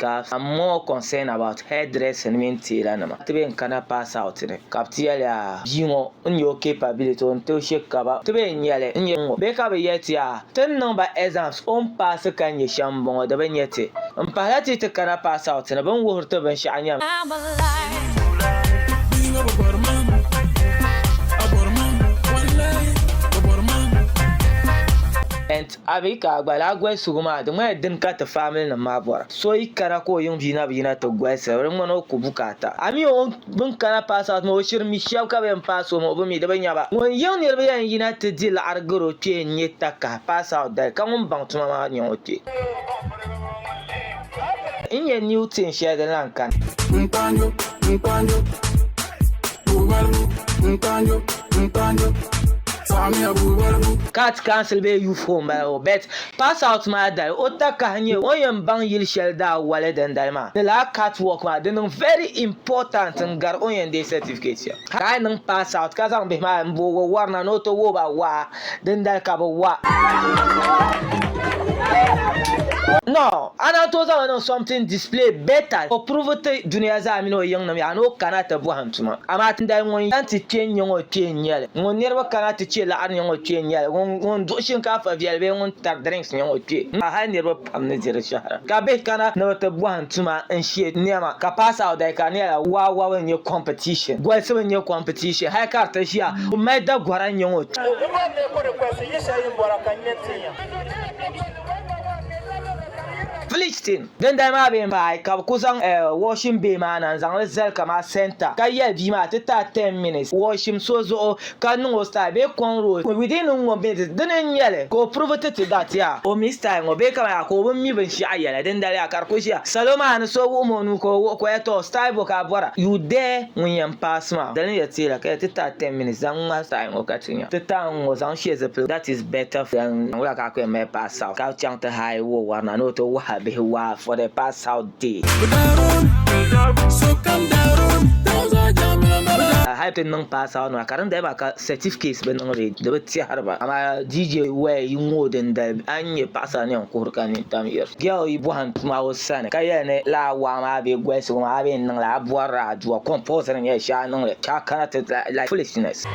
makeup. I'm more concerned about hairdressing mini tailor nima. Ti bee n-kana pass out ni ka bɛ ti yɛli a bia ŋɔ n nyɛ o capability o ni tooi she kaba. Ti bee n-nyɛli n nyɛ ŋɔ bee ka bɛ yɛli ti a ti ni niŋ ba exams o ni paasi ka nyɛ shɛm m-bɔŋɔ di bi nyɛ ti. M pahila ti yi ti kana pass out ni bɛ ni wuhiri ti binshɛɣu nyɛmi. A bi ka a gba laa golisigu maa di ŋmanila dini ka ti faamili nim maa bɔra. So yi kana ka o yiŋ bia na bi yina ti golisi di ŋmani o ku bukaata. A mi o bin kana pass out maa o shiri mi shɛba ka bi yɛn pass o maa o bi mi di bi nya ba. Ŋun yiŋ niriba yɛn yina ti di laɣiri gari o kpee n-nyɛ takahi pass out dali ka ŋun baŋ tuma maa nyɛ o kpee. N nyɛ new tin shɛli din lahi kani. Nkpanjo, nkpanjo, bubalibu, nkpanjo, nkpanjo, saɣimiya bubalibu. Cat Council bee Youth Home bala o bet pass out maa dali o takahi nyɛ o yɛn baŋ yili shɛli daa wali dindali maa ni lala cat work maa di niŋ very important n gari o yɛn deei certificate shɛm ka a yi niŋ pass out ka zaŋ bihi maa n booi o wari na ni o ti wuhi ba waa dindali ka bɛ wa. No, a naan tooi zaŋ li niŋ something display better o prove ti dunia zaa mini o yiŋnim yaa ni o kana ti bɔhim tuma. Amaa tindali ŋun yan ti kpe n-nyɛ ŋɔ kpe n-nyɛ li, ŋun niriba kana ti che laɣiri nyɛ ŋɔ kpe n-nyɛ li, ŋun duɣi shinkaafa viɛli bee ŋun tari drinks nyɛ ŋɔ kpe. Hali niriba pam ni diri shɛhira ka bihi kana ni bɛ ti bɔhim tuma n-she nɛma ka pass out dali ka di nyɛla waa wabu n-nyɛ competition, golisibu n-nyɛ competition hali ka di ti ʒiya ŋun mali dagɔra n-nyɛ ŋɔ kpe. Philistine dindali maa bee m-paai ka bɛ ku zaŋ washing bay maa na n-zaŋ li zali kaman center ka yɛli bia maa ti ti a 10 minutes washim so zuɣu ka niŋ o style bee cornrows within n-ŋɔ minutes dini n-nyɛ li ka o prove ti ti that yaa o mi style ŋɔ bee kaman yaa ka o bi mi binshɛɣu yɛla dindali yaa ka di ku ʒiya salo maa ni so wuhimi o nuu ka o wuhi ka o yɛli tɔ style bo ka a bɔra you dare ŋun yɛn paasi maa dini yɛli ti la ka yɛli ti ti a 10 minutes zaŋ ŋmahi style ŋɔ ka ti nya ti ti a n-ŋɔ zaŋ she zipiligu that is better than wula ka a ku yɛn mali pass out ka chaŋ ti haai wo wari na ni o ti wahi bihi waa for the pass out day. Hali ti niŋ pass out maa ka din dali maa ka certificates bi niŋ ready di bi tɛhiri ba amaa DJ waya yi ŋɔ din dali a ni nya paɣasara ni yɛn kuhiri ka nintam yiri. Girl yi bɔhim tuma o sani ka yɛli ni lala waa maa bee golisigu maa a bee n-niŋ li a bɔrila aduwa compulsory n-nyɛli shee a niŋ li ka a kana ti like foolishness.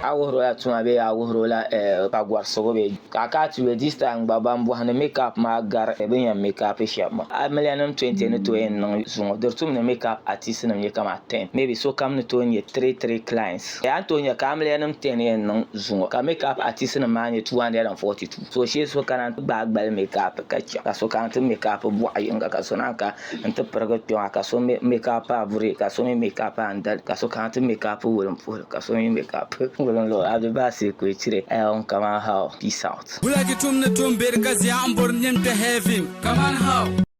A wuhiri o la tuma bee a wuhiri o la pagɔrisigu bee ka a kana ti yuli this time gba ban bɔhindi makeup maa gari bɛ ni yɛn makeup shɛba maa. A miliya nim 20 ni tooi yɛn niŋ zuŋɔ di tum ni makeup artist nim nyɛ kamani 10 maybe sokam ni tooi nyɛ 3 3 clients. A ni tooi nya ka a miliya nim 10 yɛn niŋ zuŋɔ ka makeup artist nim maa nyɛ 242 so shee so kana n-ti gbaai gbali makeup ka chaŋ ka so kana n-ti makeup bɔɣu yiŋga ka so naan ka n-ti pirigi kpɛma ka so mi makeup a buri ka so mi makeup a n-dali ka so kana ti makeup wulimpuhili ka so mi makeup wulinluɣili Abdulbasir Kwechire on Kaman How Peace out. Wula ki tum ni tum beri ka zia m-bori nim kpe heaven? Kaman how?